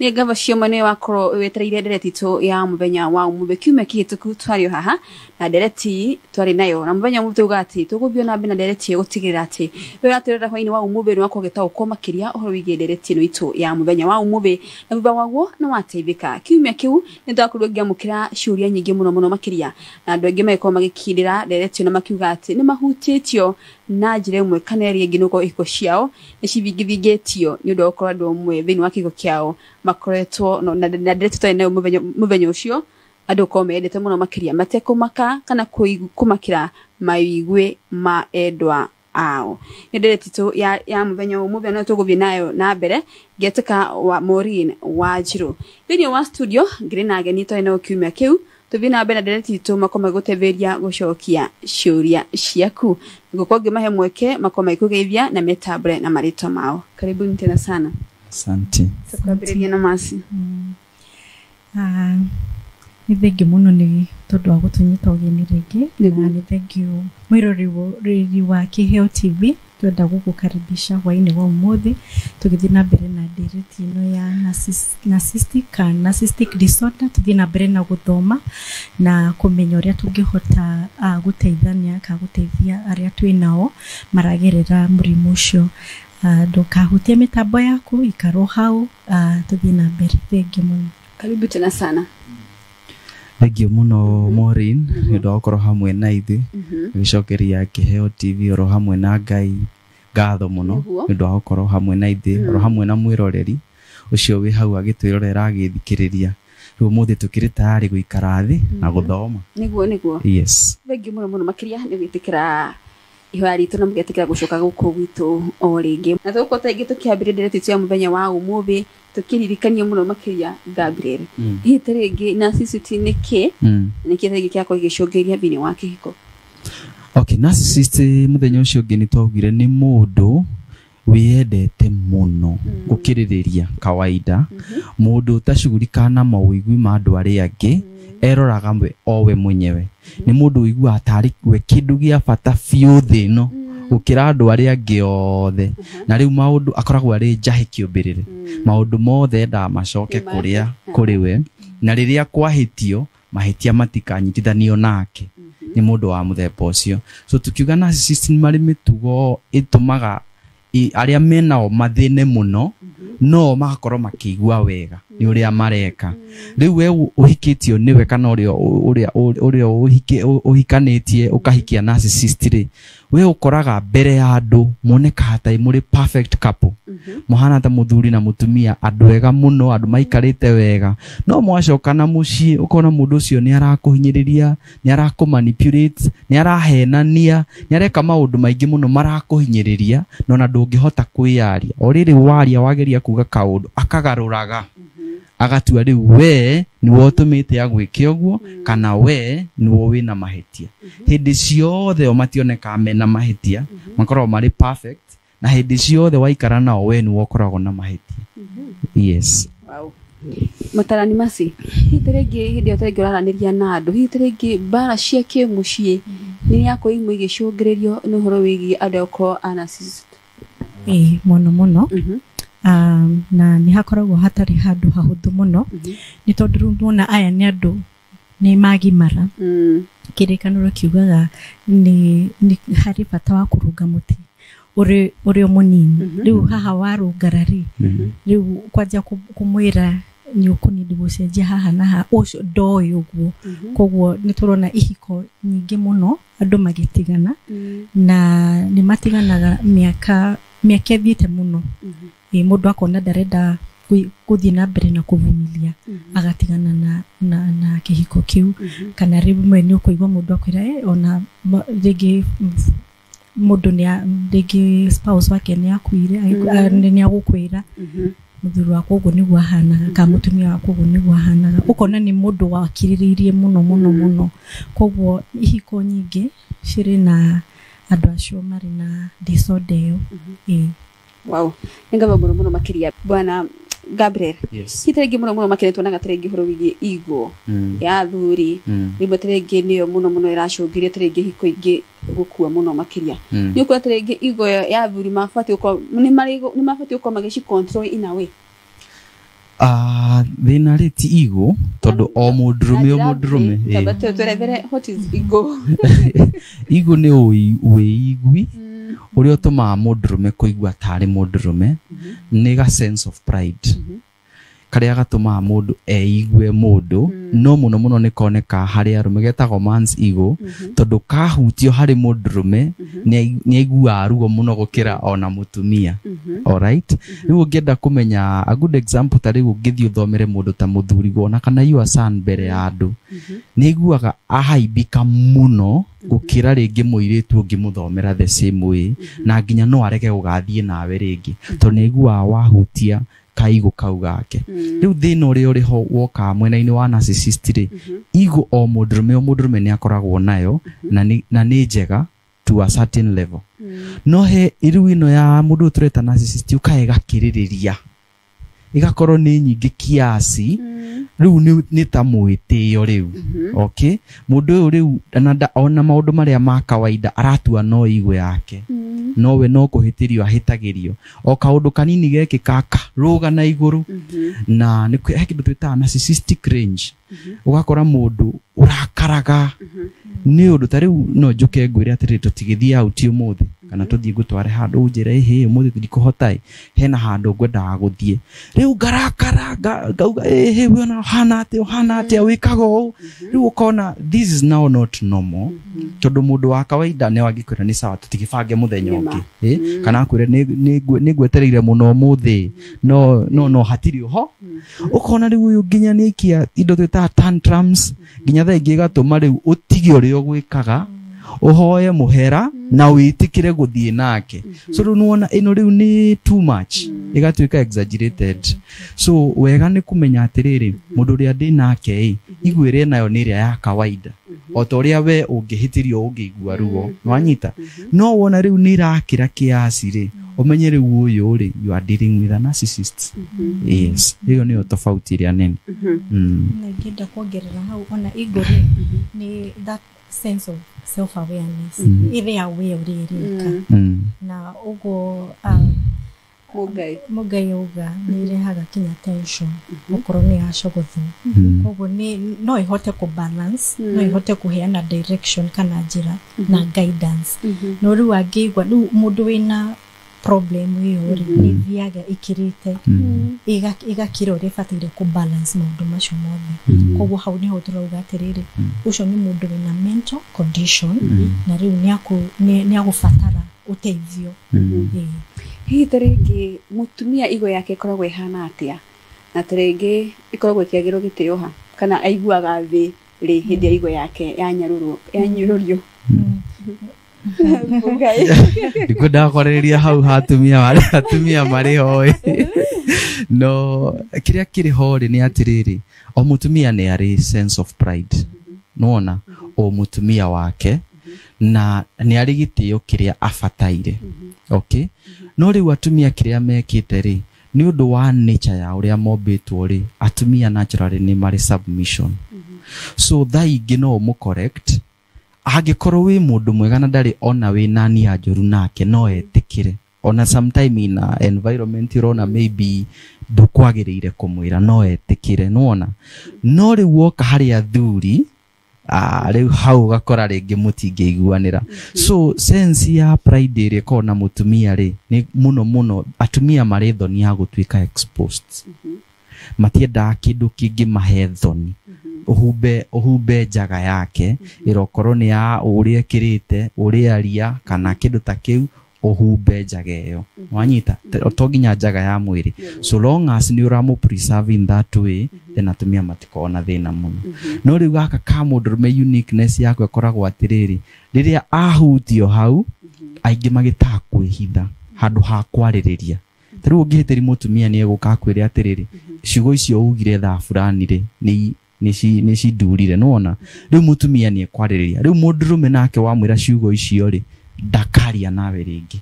Nĩ ngava cioma nĩ wakorwo wetereire ndereti itũ ya mũthenya wa ũmũthĩ. Kiumia kĩhĩtũku twarĩ o haha na ndereti twarĩ nayo, na mũthenya ũmũthĩ tuga atĩ tũgũthiĩ na mbere na ndereti ĩyo gũtigĩrĩra atĩ we ũratwĩrora hwaĩ-inĩ wa ũmũthĩ nĩ wakorwo ũgĩtaũkwo makĩria ũhoro wĩgiĩ ndereti ĩno itũ ya mũthenya wa ũmũthĩ, na thutha waguo nĩ wateithĩka. Kiumia kĩu nĩ twakorirwo ngĩamũkĩra ciũria nyingĩ mũno mũno makĩria, na andũ aingĩ magĩkorwo magĩkindĩra ndereti ĩno makiuga atĩ nĩ mahutĩtio na njĩra ĩmwe kana ĩrĩa ĩngĩ, nĩ gũkorwo ihiko ciao nĩ cithingithingĩtio nĩ ũndũ wa gũkorwo andũ amwe thĩinĩ wa kĩhiko kĩao makoretwo na ndereti twarĩ nayo mũthenya ũcio, andũ gũkorwo meyendete mũno makĩria matekũmaka kana kũmakĩra mawĩgwi ma endwa ao. Nĩ ndereti itũ ya mũthenya wa ũmũthĩ, no tũgũthiĩ nayo na mbere ngĩetĩka wa Maureen Wanjirũ. Thĩinĩ wa studio ngĩrĩ na ageni twarĩ nao kiumia kĩu. Tũthiĩ na mbere na ndereti itũ, makorwo magĩgũteithĩrĩria gũcokia ciũria ciaku. Ngũkorwo ngĩmahe mweke makorwo magĩkũgeithia na metambũre na marĩtwa mao. Karibuni tena sana. Asante. Tũkwambĩrĩria na Masi. Ah, nĩ thengiũ mũno nĩ tondũ wa gũtũnyita ũgeni rĩngĩ, na nĩ thengiũ mwĩroreri wa Kĩheo TV. Twenda gũgũkaribisha hwaĩ-inĩ wa ũmũthĩ tũgĩthiĩ na mbere na ndereti ĩno ya narcissistic kana narcissistic disorder. Tũthiĩ na mbere na gũthoma na kũmenya ũrĩa tũngĩhota gũteithania kana gũteithia arĩa twĩ nao maragerera mũrimũ ũcio. Ndũkahutie mĩtambo yaku, ikarwo hau, tũthiĩ na mbere. Thengiũ mũno. Karibu tena sana. Thengiũ mũno, Maureen, nĩ ũndũ wa gũkorwo hamwe na ithuĩ. Gũcokeria Kĩheo TV oro hamwe na Ngai ngatho mũno nĩ ũndũ wa gũkorwo hamwe na ithuĩ oro hamwe na mwĩroreri ũcio wĩ hau agĩtwĩrorera, agĩthikĩrĩria. Rĩu ũmũthĩ tũkĩrĩ tayarĩ gũikara thĩ na gũthoma. Nĩguo. Yes. Thengiũ mũno mũno makĩria nĩ gwĩtĩkĩra ihoya ritũ na mũgetĩkĩra gũcoka gũkũ gwitũ o rĩngĩ, na tũgũkorwo ta rĩngĩ tũkĩambĩrĩria ndereti itũ ya mũthenya wa ũmũthĩ tũkĩririkania mũno makĩria Gabriel, hihi ta rĩngĩ narcissist nĩ kĩ, nĩ kĩ ta rĩngĩ kĩakorwo gĩgĩcũngĩrĩria thĩinĩ wa kĩhiko? Okay, narcissist, mũthenya ũcio ũngĩ nĩ twaugire nĩ mũndũ wĩyendete mũno gũkĩrĩrĩria kawaida, mũndũ ũtacugurikaga na mawĩigwi ma andũ arĩa angĩ, eroraga we o we mwenyewe. Nĩ mũndũ ũiguaga tarĩ we kĩndũ gĩa bata biũ thĩ ĩno gũkĩra andũ arĩa angĩ othe, na rĩu maũndũ akoragwo arĩ njahĩ kĩũmbĩrĩre, maũndũ mothe endaga macoke Nĩ make. kũrĩa kũrĩ we, na rĩrĩa kwahĩtio mahĩtia matikanyitithanio nake. Nĩ mũndũ wa mũthemba ũcio. So tukiuga narcissist nĩ marĩ mĩtugo ĩtũmaga arĩa menao mathĩne mũno, no magakorwo makĩigua wega nĩ ũrĩa mareka. Rĩu we ũhikĩtio nĩwe kana ũrĩa ũhikanĩtie ũkahikia narcissist rĩ, we ũkoraga mbere ya andũ monekaga ta mũrĩ perfect couple, mũhana ta mũthuri na mũtumia, andũ ega mũno, andũ maikarĩte wega, no mwacoka na mũciĩ ũkona mũndũ ũcio nĩ arakũhinyĩrĩria, nĩ arakũmanipulate, nĩ arahenania, nĩ areka maũndũ maingĩ mũno marakũhinyĩrĩria, no na ndũngĩhota kwĩyaria. O rĩrĩ waria, wageria kuga kaũndũ, akagarũraga agatua rĩu we nĩwe ũtũmĩte agwĩke ũguo kana we nĩwe wĩna mahĩtia. Hĩndĩ ciothe o mationekaga mena mahĩtia, makoragwo marĩ perfect, na hĩndĩ ciothe waikara nao we nĩwe ũkoragwo na mahĩtia. Yes. Wow. Matarani maci, hihi ta rĩngĩ hĩndĩ ĩyo ta rĩngĩ ũraranĩria na andũ, hihi ta rĩngĩ mbara cia kĩmũciĩ nĩ yakorwo imwe igĩcũngĩrĩrio nĩ ũhoro wĩgiĩ andũ a gũkorwo a narcissist? Ĩĩ, mũno mũno. Na nĩ hakoragwo hatarĩ handũ hahũthũ mũno, nĩ tondũ rĩu nĩwona aya nĩ andũ nĩ magimara. Kĩrĩkanĩro kiugaga nĩ harĩ bata wa kũrũnga mũtĩ ũrĩ o mũnini. Rĩu haha warũngara rĩ, rĩu kwanjia kũmwĩra nĩ ũkũnindi gũcenjia haha na haha, ũcio ndoĩ ũguo. Koguo nĩ tũrona ihiko nyingĩ mũno andũ magĩtigana, na nĩ matiganaga mĩaka ĩthiĩte mũno. Ĩ, mũndũ akona ndarenda gũthiĩ na mbere na kũvumilia, agatigana na kĩhiko kĩu. Kana rĩmwe nĩ ũkũigua mũndũ akwĩra, ona rĩngĩ mũndũ rĩngĩ spouse wake nĩ akuire, nĩ agũkwĩra, "Mũthuri wakwa ũguo nĩguo ahanaga," kana, "Mũtumia wakwa ũguo nĩguo ahanaga." Ũkona nĩ mũndũ wakirĩrĩirie mũno mũno mũno. Koguo ihiko nyingĩ cirĩ na andũ acio marĩ na disorder ĩyo. Ĩĩ. Wow, nĩ ngatho mũno mũno makĩria, bwana Gabriel. Yes. Hihi ta rĩngĩ mũno mũno makĩria tuonaga ta rĩngĩ ũhoro wĩgiĩ ego ya athuri, rĩmwe ta rĩngĩ nĩyo mũno mũno ĩracũngĩrĩria ta rĩngĩ hiko ingĩ gũkua mũno makĩria. Nĩ ũkuona ta rĩngĩ ego ya athuri mabatiĩ gũkorwo nĩ mabatiĩ gũkorwo magĩci control in a way? Thĩna rĩ ti ego tondũ o mũndũrũme o mũndũrũme. Tamba twerethere what is ego. Ego nĩ wĩigui ũrĩa ũtũmaga mũndũrũme kũigua tarĩ mũndũrũme, nĩ ga sense of pride karĩa gatũmaga mũndũ eigue mũndũ, no mũno mũno nĩ koneka harĩ arũme, getagwo man's ego, tondũ kahutio harĩ mũndũrũme nĩ aiguaga ruo mũno gũkĩra ona mũtumia. Alright, rĩu ũngĩenda kũmenya a good example, ta rĩu ũngĩthiĩ ũthomere mũndũ ta mũthuriguo ona kana your son mbere ya andũ, nĩ aiguaga ahaimbika mũno gũkĩra rĩngĩ mũirĩtu ũngĩmũthomera the same way, na nginya no arege gũgathiĩ nawe rĩngĩ tondũ nĩ aiguaga wahutia kaigo kau gake. Rĩu thĩna ũrĩa ũrĩ ho wokaga mwena-inĩ wa narcissist rĩ, ego o mũndũrũme o mũndũrũme nĩ akoragwo nayo, na nĩ njega to a certain level, no he rĩu ĩno ya mũndũ ũyũ tũreta narcissist yũkaga ĩgakĩrĩrĩria, ĩgakorwo nĩ nyingĩ kiasi, rĩu nĩ ta mwĩtĩo rĩu. Okay, mũndũ ũyũ rĩu ona maũndũ marĩa ma kawaida aratua no ego yake, nowe no kũhĩtĩrio ahĩtagĩrio o kaũndũ kanini gekĩka rũga na igũrũ. Na nĩ he kĩndũ twĩtaga narcissistic range, ũgakora mũndũ ũrakaraga nĩ ũndũ ta rĩu no njũke ngwĩre atĩrĩrĩ, tũtigĩthiĩ out ũmũthĩ kana tũthiĩ ngũtware handũ, ũnjĩre ĩhĩ ũmũthĩ ndikũhota ĩ, hena handũ ngwendaga gũthiĩ, rĩu ngarakara ngauga ĩhĩ we ona ũhana atĩa ũhana atĩa wĩkaga ũũ. Rĩu ũkona this is now not normal, tondũ mũndũ wa kawaida nĩ wangĩkwĩra nĩ sawa tũtigĩbange mũthenya ũngĩ, kana akwĩre nĩ ngwetereire mũno ũmũthĩ, no no no hatirĩ ũho. Ũkona rĩu ũyũ nginya nĩ aikia indo twĩtaga tantrums, nginya thaa ingĩ ĩgatũma rĩu ũtige ũrĩa ũgwĩkaga, ũhoe mũhera na wĩtĩkĩre gũthiĩ nake. So rĩu nĩwona ĩno rĩu nĩ too much, ĩgatuĩka exaggerated. So wega nĩ kũmenya atĩrĩrĩ, mũndũ ũrĩa ndĩ nake ĩ, ego ĩrĩa nayo nĩ ĩrĩa ya kawaida, o ta ũrĩa we ũngĩhĩtĩrio ũngĩigua ruo, nĩwanyita. No wona rĩu nĩ ĩrakĩra kiasi rĩ, ũmenye rĩu ũyũ rĩ, you are dealing with a narcissist. Yes, ĩyo nĩyo tofauti ĩrĩa nene. Na ingĩenda kuongerera hau, ona ego rĩ, nĩ that sense of self awareness ĩrĩa we ũrĩa ĩreka, na ũguo Mũngai auga nĩ irehaga kinya tension okorwo nĩ yacogothwo. Koguo nĩ no ĩhote kũ balance, no ĩhote kũheana direction kana njĩra na guidance. No rĩu angĩigua rĩu mũndũ wĩna problem ĩyo rĩ, nĩ ĩthiaga ĩkĩrĩte, ĩgakĩra ũrĩa ĩbataire kũ balance maũndũ macio mothe. Koguo hau nĩho tũrauga atĩrĩrĩ, ũcio nĩ mũndũ wĩna mental condition, na rĩu nĩ agũbatara ũteithio. Hihi ta rĩngĩ mũtumia ego yake ĩkoragwo ĩhana atĩa, na ta rĩngĩ ĩkoragwo ĩkĩagĩrwo gĩtĩo ha, kana aiguaga thĩ rĩ hĩndĩ ya ego yake yanyũrũrio? Ndikwendaga kwarĩrĩria hau ha atumia marĩ atumia marĩ ho ĩ. No kĩrĩa kĩrĩ ho rĩ nĩ atĩrĩrĩ, o mũtumia nĩ arĩ sense of pride, nĩwona o mũtumia wake na nĩ arĩ gĩtĩo kĩrĩa abataire. Okay, no rĩu atumia kĩrĩa mekĩte rĩ, nĩ ũndũ wa nature ya ũrĩa mombĩtwo rĩ, atumia naturally nĩ marĩ submission. So thaa ingĩ no ũmũ correct angĩkorwo wĩ mũndũ mwega na ndarĩ ona wĩ na nia njũru nake, no etĩkĩre. Ona sometime in a environment ũrona maybe ndũkwagĩrĩire kũmwĩra, no etĩkĩre, nĩwona. No rĩu woka harĩ athuri, rĩu hau ũgakora rĩngĩ mũtingĩiguanĩra. So sense ya pride ĩrĩa ĩkoragwo na mũtumia rĩ, nĩ mũno mũno atumia marĩ thoni ya gũtuĩka exposed, matiendaga kĩndũ kĩngĩmahe thoni, ũhumbe njaga yake ĩrokorwo nĩ ya ũrĩa ĩkĩrĩte, ũrĩa aria kana kĩndũ ta kĩu, ũhumbe njaga ĩyo, wanyita, to nginya njaga ya mwĩrĩ, so long as nĩ ũramũ preserve in that way, then atumia matikoragwo na thĩna mũno. No rĩu gaka ka mũndũrũme, uniqueness yako ĩkoragwo atĩrĩrĩ, rĩrĩa ahutio hau, aingĩ magĩtaga kwĩhitha handũ ha kwarĩrĩria. Ta rĩu ũngĩhĩtĩria mũtumia, nĩ egũka akwĩre atĩrĩrĩ, ciugo icio ugire thaa fulani rĩ, nĩ cindurire, nĩwona. Rĩu mũtumia nĩ ekwarĩrĩria. Rĩu mũndũrũme nake wamwĩra ciugo icio rĩ, ndakaria nawe rĩngĩ,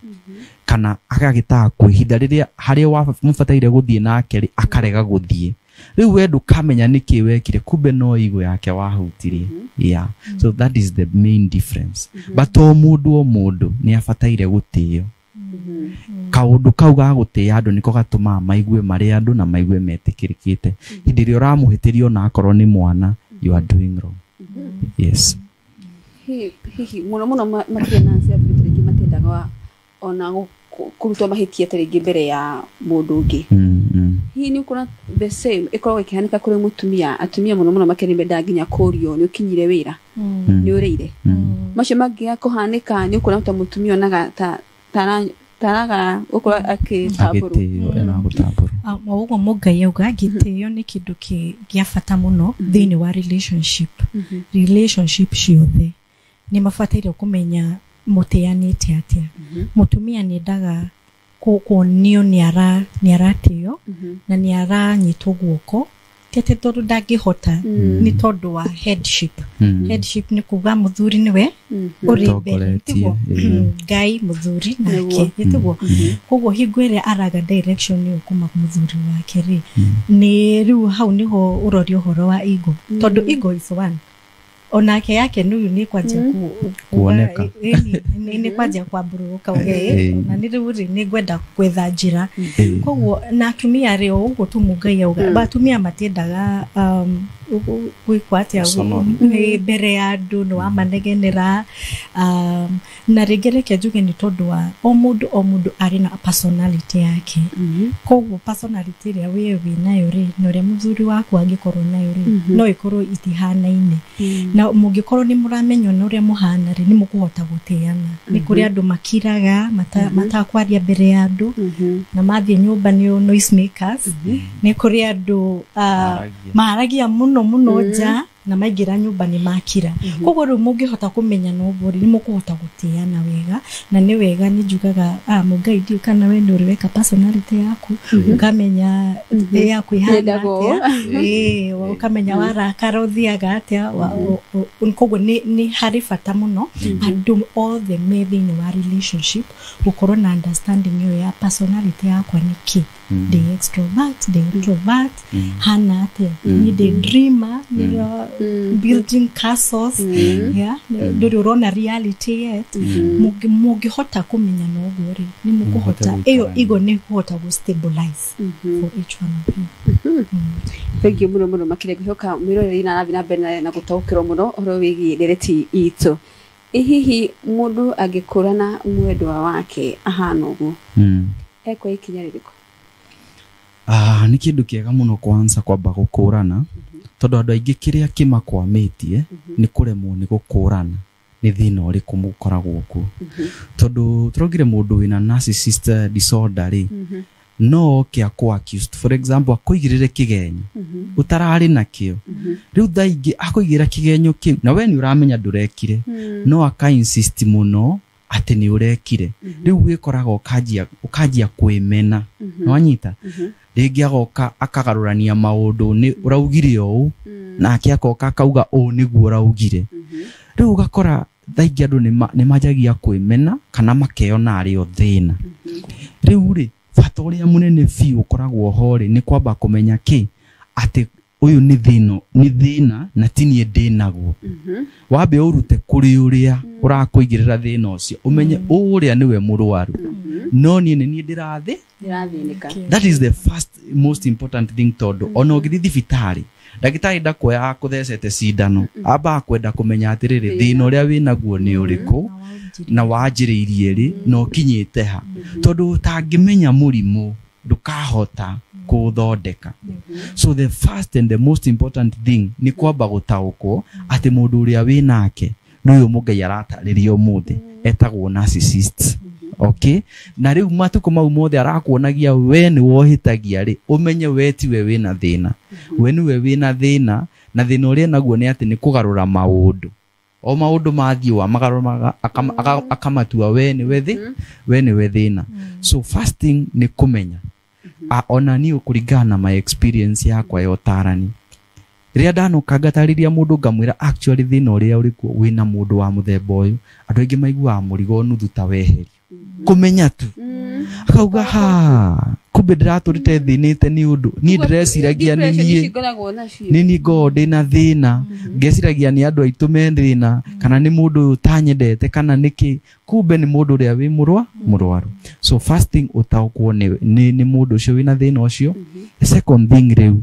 kana agagĩtaga kwĩhitha rĩrĩa harĩa wamũbataire gũthiĩ nake rĩ, akarega gũthiĩ. Rĩu we ndũkamenya nĩkĩ wekire, kumbe no ego yake wahutirie. Yeah, so that is the main difference, but o mũndũ o mũndũ nĩ abataire gũtĩo. Kaũndũ kau ga gũtĩĩa andũ nĩko gatũmaga maigue marĩ andũ na maigue metĩkĩrĩkĩte. Hĩndĩ ĩrĩa ũramũhĩtĩria ona akorwo nĩ mwana, you are doing wrong. Yes. Hihi mũno mũno makĩria na athuri rĩngĩ matendaga ona kũrutwo mahĩtia ta rĩngĩ mbere ya mũndũ ũngĩ. Hihi nĩ ũkuona the same ĩkoragwo ĩkĩhanĩka kũrĩ mũtumia? Atumia mũno mũno makĩria mendaga nginya kũrio nĩ ũkinyire wĩra, nĩ ũrĩire. Macio mangĩaga kũhanĩka nĩ ũkuona ta mũtumia onaga ta taraga gũkorwo agĩtambũrwo. Agĩtĩo na gũtambũrwo. O ũguo Mũngai auga, gĩtĩo nĩ kĩndũ gĩa bata mũno thĩinĩ wa relationship. Relationship ciothe nĩ mabataire kũmenya mũtĩanĩte atĩa. Mũtumia nĩ endaga kuonio nĩ aratĩo na nĩ aranyitwo guoko, ti atĩ tondũ ndangĩhota, nĩ tondũ wa headship. Headship nĩ kuga mũthuri nĩwe ũrĩ mbere, tiguo? Ngai mũthuri nake, tiguo? Koguo hingo ĩrĩa araga direction ĩyo kuma mũthuri wake rĩ, nĩ rĩu hau nĩho ũroria ũhoro wa ego, tondũ ego is one. Onake yake nĩu nĩ kwanjia kuoneka, nĩ kwanjia kwambũrũka uge na nĩ rĩu rĩ nĩ ngwenda gwetha njĩra. Koguo na atumia rĩ, o ũguo tu Mũngai auga, atumia matiendaga gwĩkwo atĩa mbere ya andũ, nĩ wamanegenera. Na rĩngĩ reke njuge nĩ tondũ wa o mũndũ arĩ na personality yake. Koguo personality ĩrĩa we wĩ nayo rĩ, na ũrĩa mũthuri waku angĩkorwo nayo rĩ, no ĩkorwo itihanaine. Na mũngĩkorwo nĩ mũramenywo na ũrĩa mũhana rĩ, nĩ mũkũhota gũtĩana. Nĩ kũrĩ andũ makiraga matakwaria mbere ya andũ, na mathiĩ nyũmba nĩ noise makers. Nĩ kũrĩ andũ maragia mũno mũno nja, na maingĩra nyũmba nĩ makira. Koguo rĩu mũngĩhota kũmenya na ũguo rĩ, nĩ mũkũhota gũtĩana wega. Na nĩ wega nĩ njugaga Mũngai ndiũ kana we nĩ ũrĩ weka personality yaku, ũkamenya yaku ĩhana atĩa, ũkamenya warakara ũthiaga atĩa. Koguo nĩ harĩ bata mũno andũ othe me thĩinĩ wa relationship gũkorwo na understanding ĩyo ya personality yakwa nĩ kĩ. Ndĩ extrovert, ndĩ introvert, hana atĩa, niĩ ndĩ dreamer, nĩrĩo building castles, yeah, ndũrĩ ũrona reality yet. Mũngĩhota kũmenya na ũguo rĩ, nĩ mũkũhota ĩyo ego nĩ kũhota gũ stabilize for each one of you. Thank you mũno mũno makĩria, ngwĩhoka mwĩroreri na arathiĩ na mbere na gũtaũkĩrwo mũno ũhoro wĩgiĩ ndereti itũ. Hihi mũndũ angĩkũrana mwendwa wake ahana ũguo, ekwoya ikinya rĩrĩkũ? Nĩ kĩndũ kĩega mũno kwanza kwamba gũkũrana, tondũ andũ aingĩ kĩrĩa kĩmakwamĩtie nĩ kũremwo nĩ gũkũrana nĩ thĩna ũrĩkũ mũkoragwo kuo. Tondũ tũraugire mũndũ wĩna narcissist disorder rĩ, no oke akũ accused, for example akũigĩrĩre kĩgenyo ũtararĩ nakĩo. Rĩu thaa ingĩ akũigĩrĩra kĩgenyo kĩu na we nĩ ũramenya ndũrekire, no aka insist mũno atĩ nĩ ũrekire. Rĩu wĩkoraga ũkanjia kwĩmena, nĩwanyita? Rĩngĩ agoka akagarũrania maũndũ, nĩ ũraugire ũũ, nake agoka akauga ũũ nĩguo ũraugire. Rĩu ũgakora thaa ingĩ andũ nĩ manjagia kwĩmena kana makeyona arĩ o thĩna. Rĩu rĩ, bata ũrĩa mũnene biũ ũkoragwo ho rĩ, nĩ kwamba kũmenya kĩ atĩ ũyũ nĩ thĩna, nĩ thĩna na ti niĩ ndĩnaguo. Wambe ũrute kũrĩ ũrĩa ũrakũigĩrĩra thĩna ũcio, ũmenye ũrĩa nĩwe mũrwaru, no niĩ nĩ niĩ ndĩrathĩnĩka. That is the first most important thing, tondũ ona ũngĩthiĩ thibitarĩ, ndagĩtarĩ ndakuoyaga akũthecete cindano, ambaga kwenda kũmenya atĩrĩrĩ, thĩna ũrĩa wĩnaguo nĩ ũrĩkũ na wanjĩrĩirie rĩ na ũkinyĩte ha. Tondũ ũtangĩmenya mũrimũ ndũkahota kũũthondeka. So the first and the most important thing nĩ kwamba gũtaũkwo atĩ mũndũ ũrĩa wĩnake nĩ ũyũ Mũngai aratarĩria ũmũthĩ, etagwo narcissist. Okay? Na rĩu matukũ mau mothe arakuonagia we nĩ wohĩtagia rĩ, ũmenye we tiwe wĩna thĩna. We nĩwe wĩna thĩna, na thĩna ũrĩa naguo nĩ atĩ nĩ kũgarũra maũndũ. O maũndũ mathiĩ wamagarũraga akamatua we nĩwe we nĩwe thĩna. So first thing nĩ kũmenya. Ona niĩ kũringana na my experience yakwa ya ũtarani, rĩrĩa ndanoka ngatarĩria mũndũ ngamwĩra actually thĩna ũrĩa ũrĩ kuo wĩna mũndũ wa mũthemba ũyũ, andũ aingĩ maiguaga mũrigo nuthu ta weherio. Kũmenya tu akauga ha Kumbe ndĩratũrĩte thĩnĩte nĩ ũndũ niĩ ndĩreciragia nĩ niĩ nĩ niĩ ngoragwo ndĩna thĩna, ngeciragia nĩ andũ aitũ me thĩna, kana nĩ mũndũ ũyũ ũtanyendete, kana nĩkĩ. Kumbe nĩ mũndũ ũrĩa wĩ mũrwaru. So first thing, ũtaũkwo nĩ mũndũ ũcio wĩna thĩna ũcio. The second thing rĩu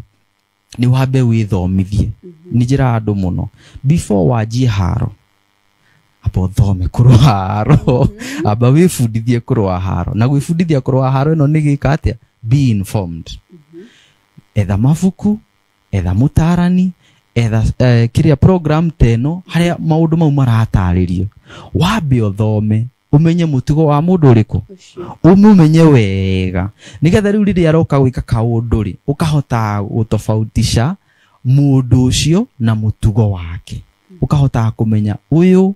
nĩ wambe wĩthomithie. Nĩ njĩraga andũ mũno, before wanjie haro, amba ũthome kũrũa haro, amba wĩbundithie kũrũa haro. Na gwĩbundithia kũrũa haro ĩno nĩ gĩka atĩa? Be informed. Etha mabuku, etha mũtarani, etha kĩrĩa program ta ĩno harĩa maũndũ mau maratarĩrio. Wambe ũthome, ũmenye mũtugo wa mũndũ ũrĩkũ, ũmũmenye wega, nĩgetha rĩu rĩrĩa aroka gwĩka kaũndũ rĩ, ũkahota gũtofautisha mũndũ ũcio na mũtugo wake. Ũkahota kũmenya ũyũ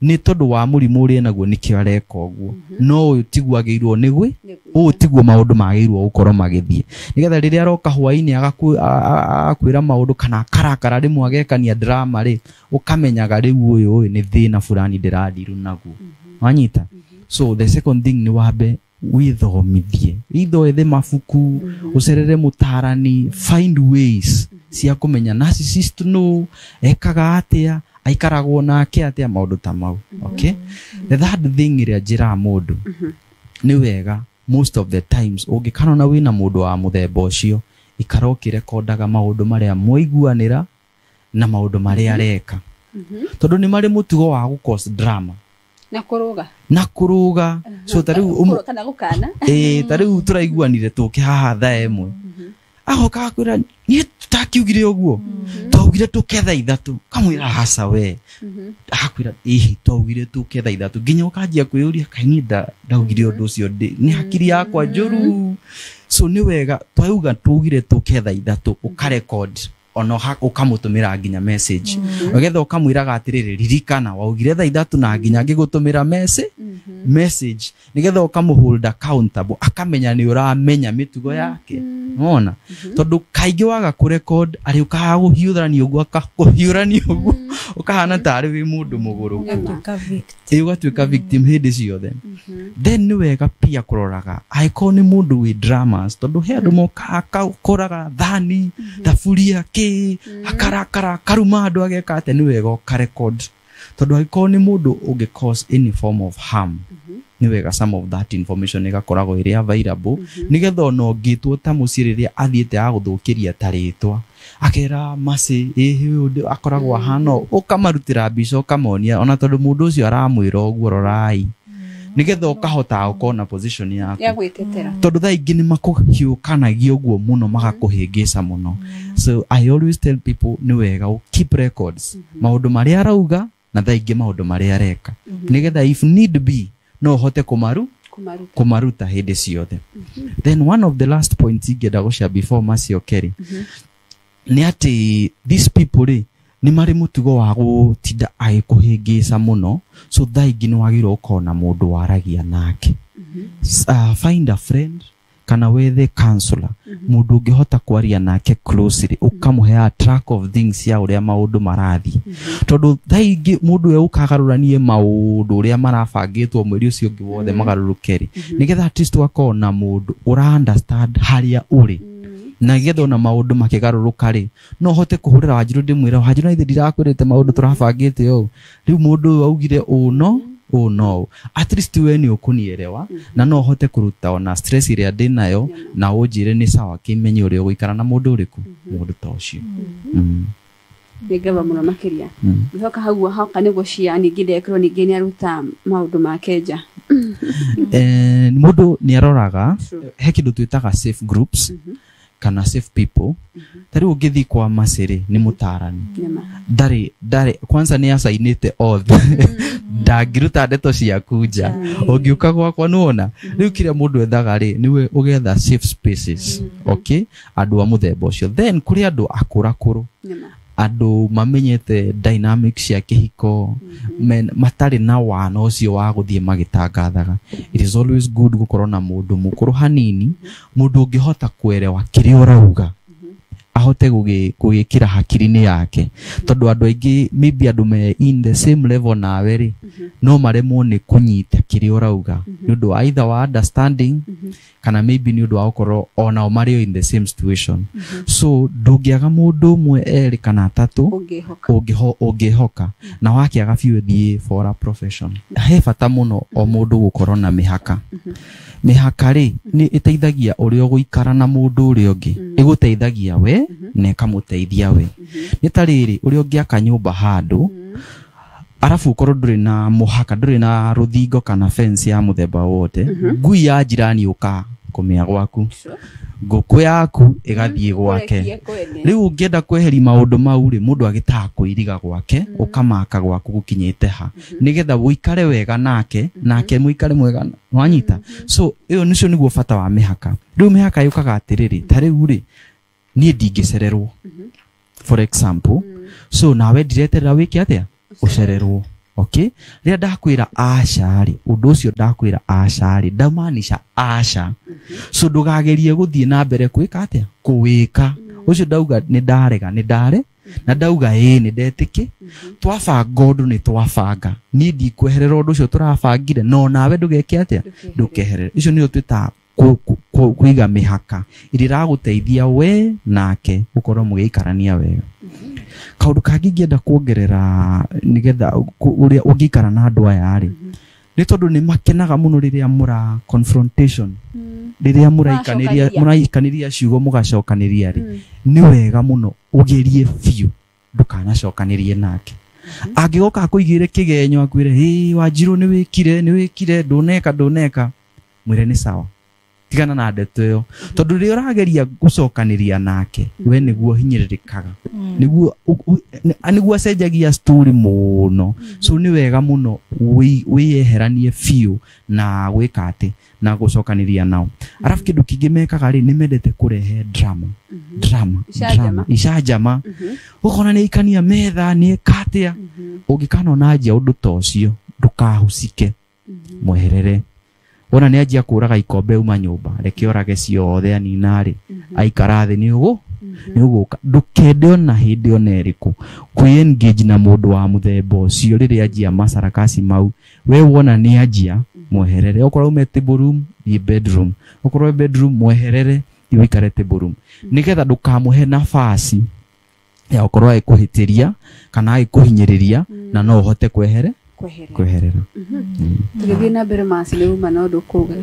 nĩ tondũ wa mũrimũ ũrĩa enaguo nĩkĩo areka ũguo, no ũyũ tiguo agĩrĩirwo nĩ gwĩ ũũ tiguo maũndũ magĩrĩirwo gũkorwo magĩthiĩ, nĩgetha rĩrĩa aroka hwainĩ agakwĩra maũndũ kana akarakara rĩmwe agekania drama rĩ, ũkamenyaga rĩu ũyũ nĩ thĩna fulani ndĩradiru naguo. Wanyita? So the second thing nĩ wambe wĩthomithie, either wethe mabuku, ũcerere mũtarani, find ways cia kũmenya narcissist no ekaga atĩa, aikaragwo nake atĩa, maũndũ ta mau. Okay, the third thing ĩrĩa njĩraga mũndũ nĩ wega, most of the times ũngĩkarona wĩna mũndũ wa mũthemba ũcio, ikara ũkĩrekondaga maũndũ marĩa mwaiguanĩra na maũndũ marĩa areka, tondũ nĩ marĩ mũtugo wa gũ cause drama na kũrũga. Na kũrũga. So ta rĩu kana gũkana. Ĩĩ, ta rĩu tũraiguanire tũke haha 1:00, agoka akwĩra niĩ tũtakiugire ũguo, twaugire tũke 3:00. Kamwĩra aca we, akwĩra ĩhĩ twaugire tũke 3:00, nginya ũkanjia kwĩyũria kaĩ niĩ ndaugire ũndũ ũcio nĩ hakiri yakwa njũru. So nĩ wega twauga tugire tũke 3:00, ũkarecord, ona ũkamũtũmĩra nginya message, ũgetha ũkamwĩraga atĩrĩrĩ, ririkana waugire 3:00, na nginya ngĩgũtũmĩra message, nĩgetha ũkamũ accountable, akamenya nĩ ũramenya mĩtugo yake. Nĩwona? Tondũ kaingĩ waga kũrecord, arĩũkaga gũhiũrania ũguo, akakũhiũrania ũguo, ũkahana tarĩ wĩ mũndũ mũgũrũku. Ĩĩ, ũgatuĩka victim hĩndĩ ciothe. Then nĩ wega pia kũroraga angĩkorwo nĩ mũndũ wĩ dramas, tondũ he andũ mokaga akakoraga thani, thaburia, kĩ, akarakara, akaruma andũ, ageka atĩa. Nĩ wega ũkarecord, tondũ angĩkorwo nĩ mũndũ ũngĩ cause any form of harm, nĩ wega some of that information ĩgakoragwo ĩrĩ available, nĩgetha ona ũngĩtwo ta mũciĩ rĩrĩa athiĩte agũthũkĩria ta rĩtwa, akera macĩ ĩhĩ ũyũ akoragwo ahana ũũ, ũkamarutĩra mbica, ũkamonia ona tondũ mũndũ ũcio aramwĩra ũguo, rorai, nĩgetha ũkahota gũkorwo na position yaku ya gwĩtetera, tondũ thaa ingĩ nĩ makũhiũkanagia ũguo mũno, magakũhĩngĩca mũno. So I always tell people nĩ wega ũ keep records, maũndũ marĩa arauga na thaa ingĩ maũndũ marĩa areka, nĩgetha if need be no ũhote kũmaruta, kũmaruta hĩndĩ ciothe. Then one of the last points ingĩenda gũshare before macio kerĩ nĩ atĩ these people rĩ, nĩ marĩ mũtugo wa gũtinda agĩkũhĩngĩca mũno. So thaa ingĩ nĩ wagĩrĩirwo gũkorwo na mũndũ waragia nake. Find a friend kana wethe counselor, mũndũ ũngĩhota kwaria nake closely, ũkamũheaga track of things ya ũrĩa maũndũ marathiĩ, tondũ thaa ingĩ mũndũ ũyũ ũkagarũranie maũndũ ũrĩa marabangĩtwo mweri ũcio ũngĩ wothe magarũrũke rĩ, nĩgetha at least ũgakorwo na mũndũ ũra understand harĩa ũrĩ, na nĩgetha ona maũndũ makĩgarũrũka rĩ, no hote kũhũrĩra Wanjirũ ndĩmwĩre, "Wanjirũ, na ithe ndirakwĩrĩte maũndũ tũrabangĩte ũũ, rĩu mũndũ ũyũ augire ũũ no ũũ no ũũ, at least we nĩ ũkũnielewa na no hote kũruta ona stress ĩrĩa ndĩ nayo, na ũnjĩre nĩ sawa, kĩmenye ũrĩa ũgũikara na mũndũ ũrĩkũ, mũndũ ta ũcio." Nĩ ngaba mũno makĩria. Gĩcoka hau hoka nĩguo cia ningĩ ndekĩrwo ningĩ nĩ aruta maũndũ make nja. Mũndũ nĩ aroraga he kĩndũ twĩtaga safe groups kana safe people. Ta rĩu ũngĩthiĩ kwa Macĩrĩ, nĩ mũtarani. Nĩma. Ndarĩ kwanza nĩ acainĩte othe, ndangĩruta ndeto ciaku nja. Ũngĩũka gwakwa, nĩwona rĩu kĩrĩa mũndũ ethaga rĩ, nĩwe ũgetha safe spaces, okay, andũ a mũthemba ũcio. Then kũrĩ andũ akũrakũrũ, Nĩma. andũ mamenyete dynamics cia kĩhiko, matarĩ na wana ũcio wa gũthiĩ magĩtangathaga. It is always good gũkorwo na mũndũ mũkũrũ hanini, mũndũ ũngĩhota kwerewa kĩrĩa ũrauga. ahote gũgĩkĩra hakiri-inĩ yake tondũ andũ aingĩ maybe andũ me in the same level nawe rĩ no maremwo nĩ kũnyita kĩrĩa ũrauga nĩ ũndũ wa either wa understanding kana maybe nĩ ũndũ wa gũkorwo onao marĩ in the same situation. So ndũngĩaga mũndũ ũmwe erĩ kana atatũ ũngĩhoka na wakĩaga biũ thiĩ for a profession. He bata mũno o mũndũ gũkorwo na mĩhaka. Mĩhaka rĩ nĩ ĩteithagia ũrĩa ũgũikara na mũndũ ũrĩa ũngĩ, ĩgũteithagia we na ĩkamũteithia we. Nĩ ta rĩrĩ ũrĩa ũngĩaka nyũmba handũ arabu ũkorwo ndũrĩ na mũhaka, ndũrĩ na rũthingo kana fence ya mũthemba wothe, ngui ya jirani ũka kũmĩa gwaku, ngũkũ yaku ĩgathiĩ gwake. Rĩu ũngĩenda kweheria maũndũ mau rĩ, mũndũ agĩtaga kũiriga gwake, ũkamaka gwaku gũkinyĩte ha nĩgetha ũikare wega nake, nake mũikare mwega, wanyita. So ĩyo nĩcio nĩguo bata wa mĩhaka. Rĩu mĩhaka yũkaga atĩrĩrĩ, ta rĩu rĩ niĩ ndingĩcererwo for example, so nawe ndireterera wĩke atĩa, ũcererwo. Okay, rĩrĩa ndakwĩra aca rĩ, ũndũ ũcio ndakwĩra aca rĩ, ndamaanisha aca. So ndũkagerie gũthiĩ na mbere kwĩka atĩa, kũwĩka. Ũcio ndauga nĩ ndarega, nĩ ndare, na ndauga ĩĩ nĩ ndetĩkĩ. Twabanga ũndũ nĩ twabanga, niĩ ndikweherera ũndũ ũcio tũrabangire, no nawe ndũgeke atĩa, ndũkeherere. Icio nĩo twĩtaga kũiga mĩhaka ĩrĩa ĩragũteithia we nake gũkorwo mũgĩikarania wega. Kaũndũ kangĩ ingĩenda kuongerera nĩgetha ũrĩa ũngĩikara na andũ aya rĩ, nĩ tondũ nĩ makenaga mũno rĩrĩa mũra confrontation, rĩrĩa mũraikanĩria ciugo mũgacokanĩria rĩ, nĩ wega mũno ũgerie biũ ndũkanacokanĩrie nake. Angĩgoka akũigĩre kĩgenyo akwĩre hĩ Wanjirũ nĩ wĩkire ndũneka, mwĩre nĩ sawa, tigana na ndeto ĩyo, tondũ rĩrĩa ũrageria gũcokanĩria nake we nĩguo hinyĩrĩrĩkaga, nĩguo acenjagia story mũno. So nĩ wega mũno wĩyeheranie biũ na gwĩka atĩ na gũcokanĩria nao. Arabu kĩndũ kĩngĩ mekaga rĩ, nĩ mendete kũrehe drama, drama, icanjama. Ũkona nĩ aikania metha, nĩ eka atĩa. Ũngĩkanona anjia ũndũ ta ũcio ndũkahucike, mweherere. Wona nĩ anjia kũraga ikombe uma nyũmba, reke orage ciothe anina rĩ, aikara thĩ nĩ ũgũka. Ndũkende ona hĩndĩ ona ĩrĩkũ kwĩ engage na mũndũ wa mũthemba ũcio rĩrĩa anjia macarakasi mau. We wona nĩ anjia, mweherere. Okorwo ume table room, thiĩ bedroom. Okorwo bedroom, mweherere, thiĩ ũikare table room, nĩgetha ndũkamũhe nafasi ya gũkorwo agĩkũhĩtĩria kana agĩkũhinyĩrĩria, na no ũhote kweherera. Tũgĩthiĩ na mbere Mercy nĩ uma na ũndũ kuga.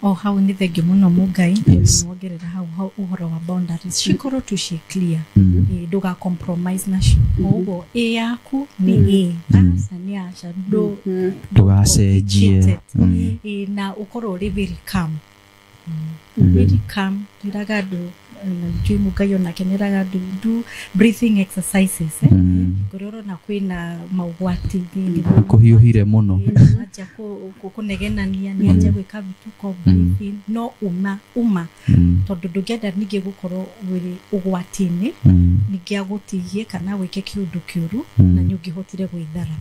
O hau nĩ thengiũ mũno Mũngai, nĩwongerera hau ũhoro wa boundaries cikorwo tu ci clear, ndũga compromise nacio. Ũguo ĩ yaku nĩ ĩ, aca nĩ aca, ndũgacenjie, na ũkorwo ũrĩ very calm, very calm. Rĩraga andũ na Mũngai onake nĩraga andũ do breathing exercises, kũrĩa ũrona kwĩna maũgwati, kũhiũhire mũno, anjia kũnegenania, nĩ anjia gwĩka vituko, breathing, no uma tondũ ndũngĩenda ningĩ gũkorwo wĩ ũgwati-inĩ, ningĩ agũtigie kana wĩke kĩũndũ kĩũru na nĩ ũngĩhotire gwĩthara.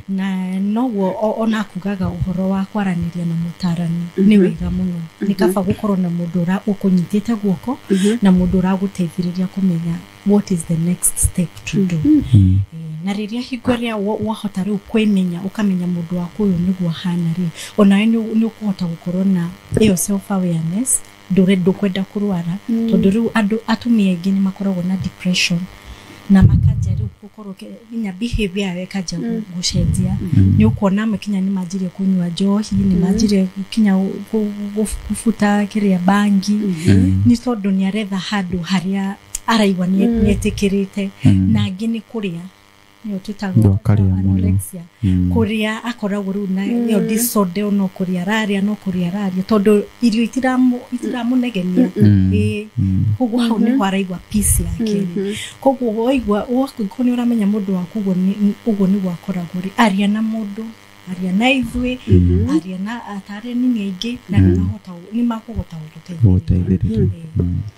Na noguo ona kugaga ũhoro wa kwaranĩria na mũtarani nĩ wega mũno, nĩ kaba gũkorwo na mũndũ ũrĩa ũkũnyitĩte guoko na mũndũ ũragũteithĩrĩria kũmenya what is the next step to do. Na rĩrĩa hingo ĩrĩa wahota rĩu kwĩmenya, ũkamenya mũndũ waku ũyũ nĩguo ahana rĩ, onawe nĩ ũkũhota gũkorwo na ĩyo self awareness, ndũkwenda kũrwara, tondũ rĩu andũ atumia aingĩ nĩ makoragwo na depression na makanja rĩu gũkorwo nginya behavior yao ĩkanjia gũcenjia. Nĩ ũkuona amwe kinya nĩ manjirie kũnyua njohi, nĩ manjirie kinya kũbuta kĩrĩa bangi, nĩ tondũ nĩ aretha handũ harĩa araigua nĩ etĩkĩrĩte. Na angĩ nĩ kũrĩa, nĩyo twĩtagwo anorexia, kũrĩa akoragwo rĩu na ĩyo disorder, no kũrĩa araria, no kũrĩa araria, tondũ irio itiramũnegenia. Koguo hau nĩho araigua peace yake. Koguo waigua wakorwo nĩ ũramenya mũndũ waku ũguo nĩguo akoragwo rĩ, aria na mũndũ, aria na ithuĩ, aria na atarani aingĩ, na nĩ makũhota gũgũteithĩrĩria.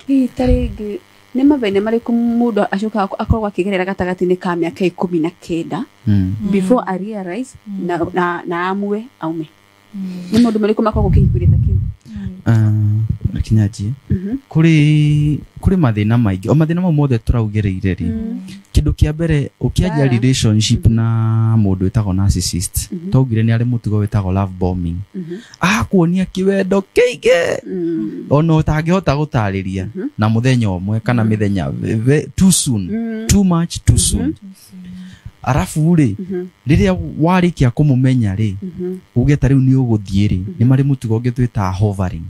Hihi ta rĩngĩ nĩ mathĩna marĩkũ mũndũ acokaga akoragwo akĩgerera gatagatĩ-inĩ ka mĩaka 19 before I realize na amue aume? Nĩ maũndũ marĩkũ makoragwo kĩhiko-inĩ ta kĩu? Reke nyanjie. Kũrĩ Kũrĩ mathĩna maingĩ, o mathĩna mau mothe tũraugĩrĩire rĩ, kĩndũ kĩa mbere ũkĩanjia relationship na mũndũ wĩtagwo narcissist, twaugire nĩ arĩ mũtugo wĩtagwo love bombing, akuonia kĩwendo kĩingĩ ona ũtangĩhota gũtarĩria na mũthenya ũmwe kana mĩthenya too soon, too much too soon. Arabu rĩ, rĩrĩa warĩkia kũmũmenya rĩ, uge ta rĩu nĩ ũgũthiĩ rĩ, nĩ marĩ mũtugo ũngĩ twĩtaga hovering.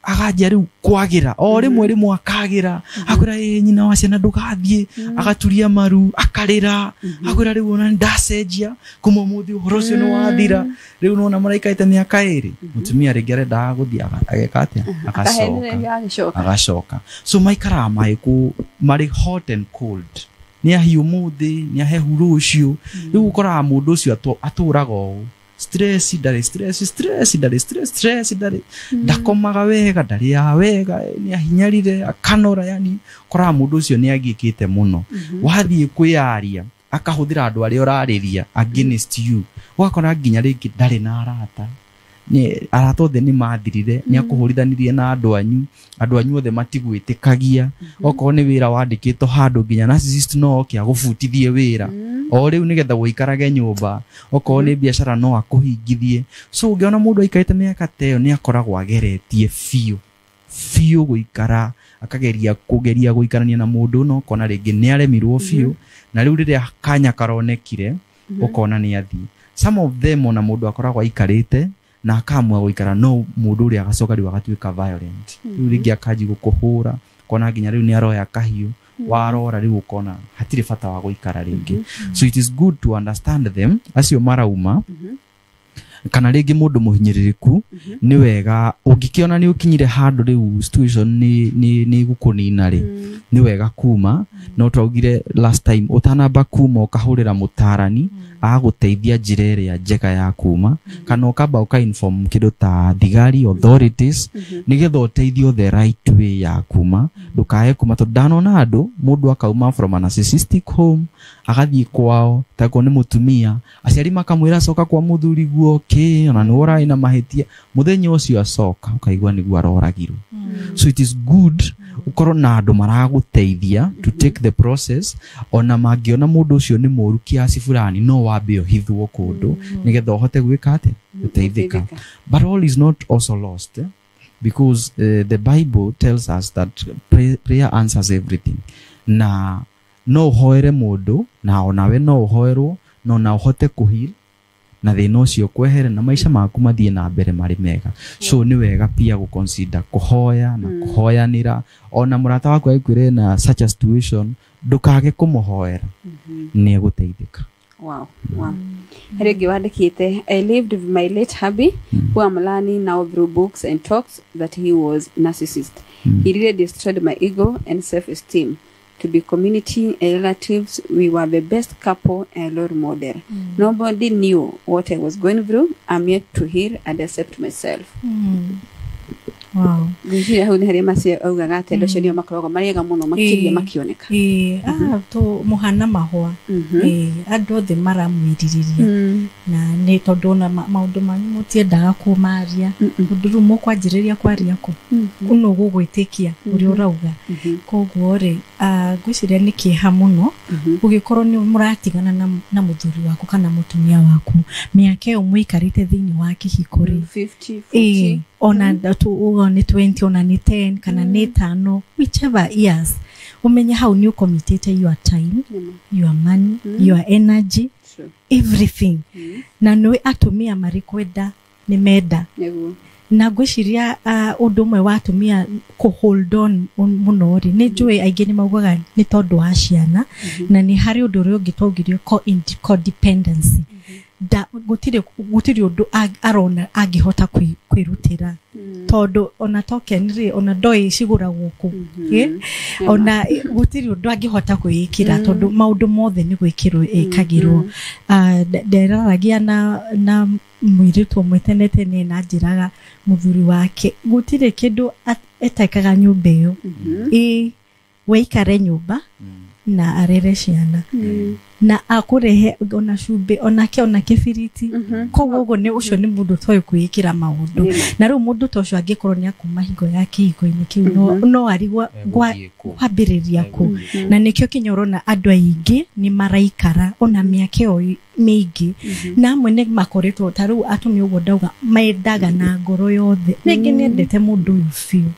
Aganjia rĩu kwagĩra o rĩmwe rĩmwe, akagĩra, akwĩra, "Ĩ nyina wa ciana, ndũgathiĩ," agaturia maru, akarĩra, akwĩra, "Rĩu ona nĩndacenjia, kuma ũmũthĩ ũhoro ũcio nĩ wathira." Rĩu nona maraikarĩte mĩaka 2, mũtumia rĩngĩ arendaga gũthiĩ, ageka atĩa? Agacoka. Akahenereria agĩcoka. Agacoka. So maikaraga marĩ marĩ hot and cold, nĩ ahiũ mũthĩ, nĩ ahehu rũciũ. Rĩu ũkoraga mũndũ ũcio atũraga ũũ, stress ndarĩ, stress, stress ndarĩ, stress, stress ndarĩ, ndakomaga wega, ndarĩaga wega, nĩ ahinyarire, akanora. Yani ũkoraga mũndũ ũcio nĩ agiĩkĩte mũno. Wathiĩ kwĩyaria, akahũthĩra andũ arĩa ũrarĩria against you. Ũgakora nginya rĩngĩ ndarĩ na arata, nĩ arata othe nĩ mathirire, nĩ akũhũrithanirie na andũ anyu, andũ anyu othe matigwĩtĩkagia. Okorwo nĩ wĩra wandĩkĩtwo handũ, nginya narcissist no oke agũbutithie wĩra o rĩu nĩgetha ũikarage nyũmba. Okorwo nĩ biacara, no akũhingithie. So ũngĩona mũndũ aikarĩte mĩaka ta ĩyo, nĩ akoragwo ageretie biũ biũ gũikara, akageria kũgeria gũikarania na mũndũ, no ũkona rĩngĩ nĩ aremirwo biũ. Na rĩu rĩrĩa kanya karonekire, ũkona nĩ athiĩ. Some of them, ona mũndũ akoragwo aikarĩte na akamua gũikara, no mũndũ ũrĩa agacoka rĩu agatuĩka violent, rĩu rĩngĩ akanji gũkũhũra, ũkona nginya rĩu nĩ aroya kahiũ warora, rĩu ũkona hatirĩ bata wa gũikara rĩngĩ. So it is good to understand them, acio marauma kana rĩngĩ mũndũ mũhinyĩrĩrĩku. Nĩ wega ũngĩkĩona nĩ ũkinyire handũ rĩu situation nĩ gũkũnina rĩ, nĩ wega kuma. No twaugire last time, ũtanamba kuma, ũkahũrĩra mũtarani agũteithia njĩra ĩrĩa njega ya kuma, kana ũkamba ũka-inform kĩndũ ta thigari, authorities, nĩgetha ũteithio the right way ya kuma. Ndũkae kuma, tondũ ndanona andũ, mũndũ akauma from a narcissistic home, agathiĩ kwao, takorwo nĩ mũtumia, aciari makamwĩra, "Coka kwa mũthuri guo kĩ, ona nĩ ũrarĩ na mahĩtia." Mũthenya ũcio acoka, ũkaigua nĩguo aroragirwo. So it is good ũkorwo na andũ maragũteithia to take the process. Ona mangĩona mũndũ ũcio nĩ mũru kiasi fulani, no wambe ũhithwo kũndũ nĩgetha ũhote gwĩka atĩa? Gũteithĩka. But all is not also lost, eh? Because the Bible tells us that prayer answers everything. Na no ũhoere mũndũ, na onawe no ũhoerwo, no na ũhote kũheal na thĩna ũcio kwehere, na maica maku mathiĩ na mbere marĩ mega. So nĩ wega pia gũconsider kũhoya na kũhoyanĩra. Ona mũrata waku agĩkwĩre na such a situation, ndũkage kũmũhoera, nĩ egũteithĩka. Wow. Harĩ ũngĩ wandĩkĩte, "I lived with my late hubby, who I'm learning now through books and talks that he was narcissist. He really destroyed my ego and self-esteem. To be community and relatives, we were the best couple and role model. Nobody knew what I was going through. I'm yet to heal and accept myself." Ngwĩciria hau nĩ harĩa macio augaga atĩ andũ acio nĩo makoragwo marĩ ega mũno makĩria makĩoneka. Ĩĩ, tũ mũhana mahũa. Ĩĩ, andũ othe maramwĩrirĩria, na nĩ tondũ ona maũndũ manyu mũtiendaga kũmaria, tondũ rĩu mũkwanjĩrĩria kwaria kũ ũnũ gũgwĩtĩkia ũrĩa ũrauga. Koguo rĩ, ngwĩciria nĩ kĩeha mũno ũgĩkorwo nĩ mũratigana na mũthuri waku kana mũtumia waku, mĩaka ĩyo mũikarĩte thĩinĩ wa kĩhiko rĩ. 50, Ĩĩ, 40. Ona uga nĩ 20, ona nĩ 10, kana nĩ 5, whichever years, ũmenye hau nĩ ũcommitĩte your time, your money, your energy, everything. Na nĩ atumia marĩ kwenda nĩ menda. Na ngwĩciria ũndũ ũmwe wa atumia kũ hold on mũno rĩ, nĩ njũĩ aingĩ nĩ maugaga nĩ tondũ wa ciana, na nĩ harĩ ũndũ ũrĩa ũngĩ twaugire, codependency. Da, gũtirĩ ũndũ arona angĩhota kwĩrutĩra, tondũ ona token rĩ, ona ndoĩ cigũragwo kũ. Ĩ? Ona gũtirĩ ũndũ angĩhota kwĩĩkĩra, tondũ maũndũ mothe nĩ gwĩkĩrwo ĩkagĩrwo. Nderaragia na mũirĩtu ũmwe tene tene, na njĩraga mũthuri wake gũtirĩ kĩndũ etekaga nyũmba ĩyo, ĩ weikare nyũmba. na arere ciana na akũrehe ona cumbĩ onake ona kĩbiriti. Koguo ũguo nĩ ũcio nĩ mũndũ ũtoĩ kwĩĩkĩra maũndũ. Na rĩu mũndũ ta ũcio angĩkorwo nĩ akuma hingo ya kĩhiko-inĩ kĩu no arigwo kwambĩrĩria kũ. Na nĩkĩo kinya ũrona andũ aingĩ nĩ maraikara ona mĩaka ĩyo mĩingĩ, na amwe nĩ makoretwo ta rĩu atumia ũguo ndauga mendaga na ngoro yothe. Rĩngĩ nĩ endete mũndũ ũyũ biũ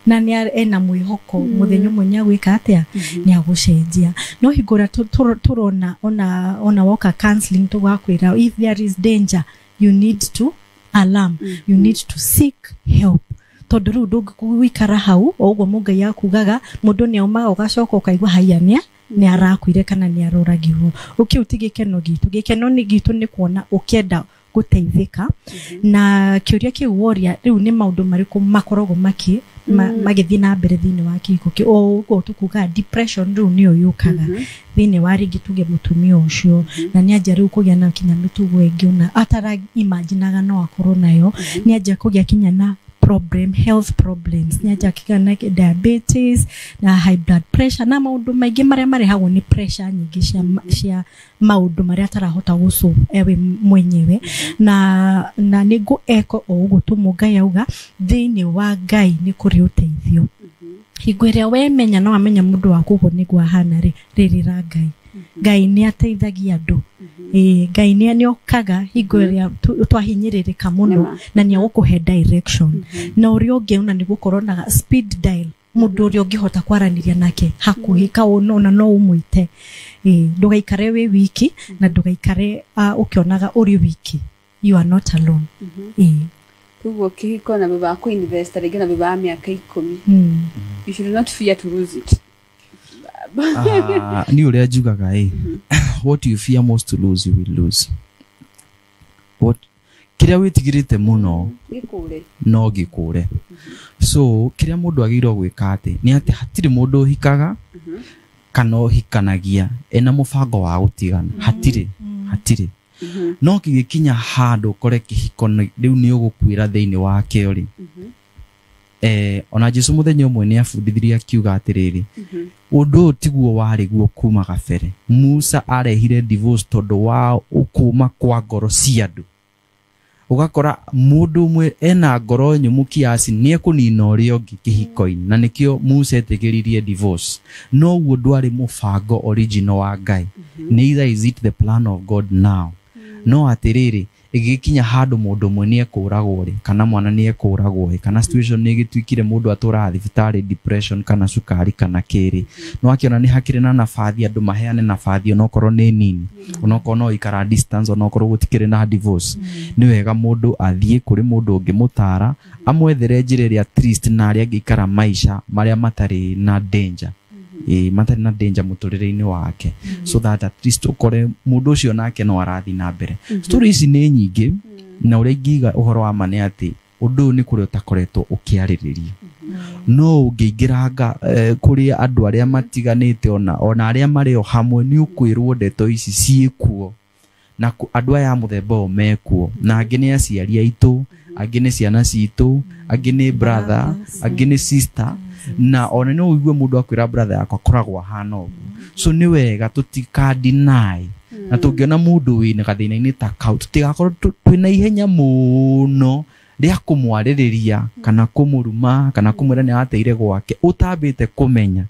na nĩ ena mwĩhoko mũthenya ũmwe nĩ agwĩka atĩa, nĩ agũcenjia. No hingo ĩrĩa tũrona ona woka counseling tũgakwĩra if there is danger you need to alarm, you need to seek help. Tondũ rĩu ndũngĩikara hau o ũguo Mũngai akugaga mũndũ nĩ aumaga ũgacoka ũkaigua haiya nĩ arakuire kana nĩ aroragirwo. Ũkĩu ti gĩkeno gitũ, gĩkeno nĩ gitũ nĩ kuona ũkĩenda gũteithĩka. Na kĩũria kĩu woria rĩu nĩ maũndũ marĩkũ makoragwo magĩthiĩ na mbere thĩinĩ wa kĩhiko kĩu. O ũguo tũkuga depression rĩu nĩyo yũkaga thĩinĩ wa rĩngĩ tuge mũtumia ũcio, na nĩ anjia rĩu kũgĩa na kinya mĩtugo ĩngĩ ona atara imaginaga no akorwo nayo. Nĩ anjia kũgĩa kinya na problem, health problems, nĩ anjia kũgĩa na diabetes na high blood pressure na maũndũ maingĩ marĩa marehagwo nĩ pressure nyingĩ cia maũndũ marĩa atarahota gũcũ ewe mwenyewe. Na nĩ ngũ eko o ũguo tu Mũngai auga thĩinĩ wa Ngai nĩ kũrĩ ũteithio. Hingo ĩrĩa wemenya no amenya mũndũ waku ũguo nĩguo ahana rĩ, rĩrĩra Ngai. Ngai nĩ ateithagia andũ. Ngai nĩ okaga hingo ĩrĩa twahinyĩrĩrĩka mũno na nĩ agũkũhe direction. Na ũrĩa ũngĩ ona nĩ gũkorwo na speed dial, mũndũ ũrĩa ũngĩhota kwaranĩria nake hakuhĩ ona no ũmwĩte. Ndũgaikare wĩ wiki na ndũgaikare ũkĩonaga ũrĩ wiki. You are not alone. Koguo kĩhiko na thutha wa kũ-invest rĩngĩ na thutha wa mĩaka 10, you should not fear to lose it. Ni ũrĩa njugaga what you fear most to lose you will lose. What kĩrĩa wĩtigĩrĩte mũno no gĩkũre. So kĩrĩa mũndũ agĩrĩirwo gwĩka atĩ nĩ atĩ hatirĩ mũndũ ũhikaga kana ũhikanagia ena mũbango wa gũtigana. Hatirĩ, hatirĩ. No kĩgĩkinya handũ ũkore kĩhiko rĩu nĩ ũgũkuĩra thĩinĩ wakĩo rĩ, ona Jesu mũthenya ũmwe nĩ abundithirie akiuga atĩrĩrĩ, ũndũ ũyũ tiguo warĩ guo kuma gabere. Musa arehire divorce tondũ wa ũkũma kwa ngoro cia andũ. Ũgakora mũndũ ũmwe ena ngoro nyũmũ kiasi nĩ ekũnina ũrĩa ũngĩ kĩhiko-inĩ, na nĩkĩo Musa etĩkĩririe divorce. No ũguo ndwarĩ mũbango original wa Ngai. Neither is it the plan of God now. No atĩrĩrĩ, ĩgĩkinya handũ mũndũ ũmwe nĩ ekũragwo rĩ, kana mwana nĩ ekũragwo rĩ, kana situation nĩ ĩgĩtuĩkire mũndũ atũraga thibitarĩ depression kana cukari kana kĩrĩ, no akĩona nĩ hakĩrĩ na nabathi andũ maheane nabathi onokorwo nĩ nini, onokorwo no ikara distance, onokorwo gũtikĩrĩ na divorce, nĩ wega mũndũ athiĩ kũrĩ mũndũ ũngĩ mũtara amwethere njĩra ĩrĩa at least na arĩa angĩikara maica marĩa matarĩ na danger. Matarĩ na danger mũtũrĩre-inĩ wake, so that at least ũkore mũndũ ũcio nake no arathiĩ na mbere. Story ici nĩ nyingĩ, na ũrĩa ingiuga ũhoro wa ma nĩ atĩ ũndũ ũyũ nĩ kũrĩa ũtakoretwo ũkĩarĩrĩrio. No ũngĩingĩranga kũrĩ andũ arĩa matiganĩte ona arĩa marĩ o hamwe, nĩ ũkwĩrwo ndeto ici ciĩkuo, na andũ aya a mũthemba ũyũ mekuo, na angĩ nĩ aciari aitũ, angĩ nĩ ciana citũ, angĩ nĩ brother, angĩ nĩ sister, na ona no ũigue mũndũ akwĩra brother yakwa akoragwo ahana ũguo. So nĩ wega tũtika-deny, na tũngĩona mũndũ wĩna gathĩna-inĩ ta kau tũtigakorwo twĩna ihenya mũno rĩa kũmwarĩrĩria kana kũmũruma kana kũmwĩra nĩ arateire gwake ũtambĩte kũmenya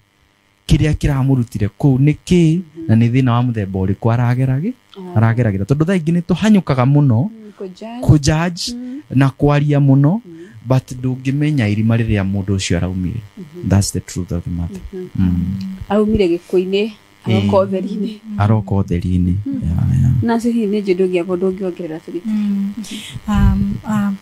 kĩrĩa kĩramũrutire kũu nĩ kĩĩ, na nĩ thĩna wa mũthemba ũrĩkũ arageragĩra. Tondũ thaa ingĩ nĩ tũhanyũkaga mũno kũjudge na kwaria mũno, but ndũngĩmenya irima rĩrĩa mũndũ ũcio araumire. That's the truth of the matter. Araumire gĩkuũ-inĩ, aroka ũtheri-inĩ. Aroka ũtheri-inĩ. Na hihi nĩ njũ ndũngĩamba ndũngĩongerera tũgĩte.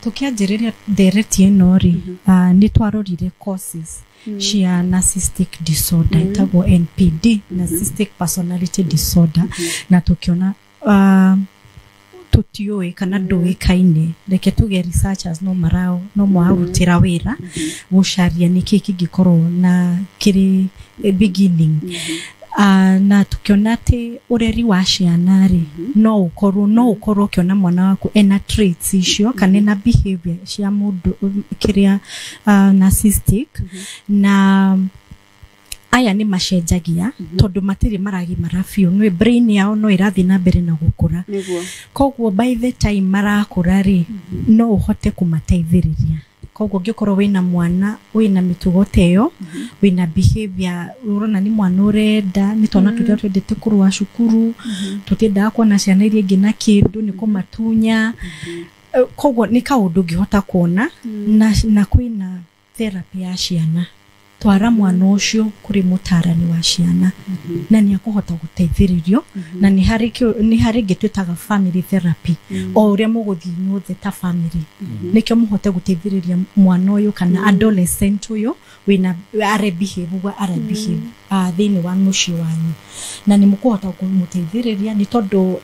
Tũkĩanjĩrĩria ndereti ĩno rĩ, nĩ twarorire causes cia narcissistic disorder, ĩtagwo NPD, narcissistic personality disorder, na tũkĩona tũtiũĩ kana ndũĩkaine. Reke tuge researchers no mararutĩra wĩra gũcaria nĩkĩĩ kĩngĩkorwo na kĩrĩ beginning. Na tukiona atĩ ũreri wa ciana rĩ, no ũkorwo ũkĩona mwana waku ena traits icio kana ena behavior cia mũndũ kĩrĩa narcissistic, na Aya nĩ macenjagia tondũ matirĩ maragimara biũ, nĩ brain yao no ĩrathiĩ na mbere na gũkũra. Koguo by the time marakũra rĩ, no ũhote kũmateithĩrĩria. Koguo ũngĩkorwo wĩna mwana wĩna mĩtugo ta ĩyo, wĩna behavior ũrona nĩ mwana ũrenda, nĩ twana tũrĩa twendete kũrũa cukuru, tũtiendaga kuona ciana iria ingĩ na kĩndũ, nĩ kũmatunya. Koguo nĩ kaũndũ ũngĩhota kuona na kwĩna therapy ya ciana. Twara mwana ũcio kũrĩ mũtarani wa ciana na nĩ akũhota gũteithĩrĩrio, na nĩ harĩ nĩ harĩ ĩngĩ twĩtaga family therapy, o ũrĩa mũgũthiĩ inyuothe ta family nĩkĩo mũhote gũteithĩrĩria mwana ũyũ kana adolescent ũyũ wĩna are behave ũguo ara behave thĩinĩ wa mũciĩ wanyu, na nĩ mũkũhota kũmũteithĩrĩria nĩ tondũ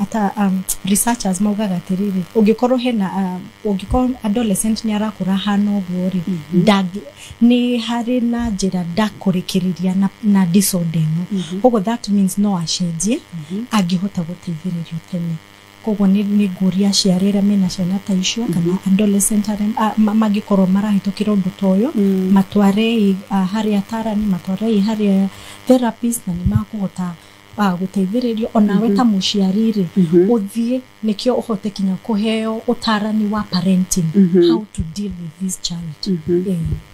ata researchers maugaga atĩrĩrĩ, ũngĩkorwo hena ũngĩkorwo adolescent nĩ arakũra hana ũguo rĩ, nĩ harĩ na njĩra ndakũrĩkĩrĩria na disorder ĩno. Koguo that means no acenjie angĩhota gũteithĩrĩrio tene. Koguo nĩ ngũria aciari arĩa mena ciana ta icio kana adolescent arĩa mangĩkorwo marahĩtũkĩra ũndũ ta ũyũ, matwarei harĩ atarani, matwarei harĩ therapist, na nĩ makũhota gũteithĩrĩrio. Onawe ta mũciari rĩ, ũthiĩ nĩkĩo ũhote kinya kũheo ũtarani wa parenting, how to deal with this child.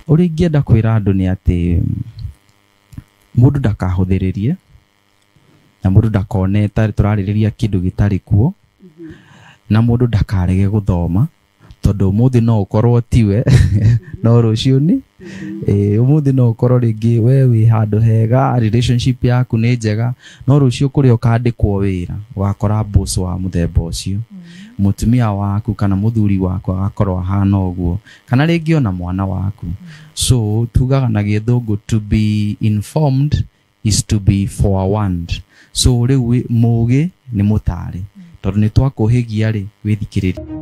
Ũrĩa ingĩenda kwĩra andũ nĩ atĩ mũndũ ndakahũthĩrĩrie na mũndũ ndakone tũrarĩrĩria kĩndũ gĩtarĩ kuo, na mũndũ ndakarege gũthoma, tondũ ũmũthĩ no ũkorwo tiwe no rũciũ nĩ ũmũthĩ no ũkorwo rĩngĩ we wĩ handũ hega, relationship yaku nĩ njega, no rũciũ kũrĩa ũkandĩkwo wĩra ũgakora boss wa mũthemba ũcio, mũtumia waku kana mũthuri waku agakorwo ahana ũguo, kana rĩngĩ ona mwana waku. So tugaga na gĩthũngũ, to be informed is to be forewarned. So rĩu mũgĩ nĩ mũtarĩ, tondũ nĩ twakũhĩgia rĩ, wĩthikĩrĩrie.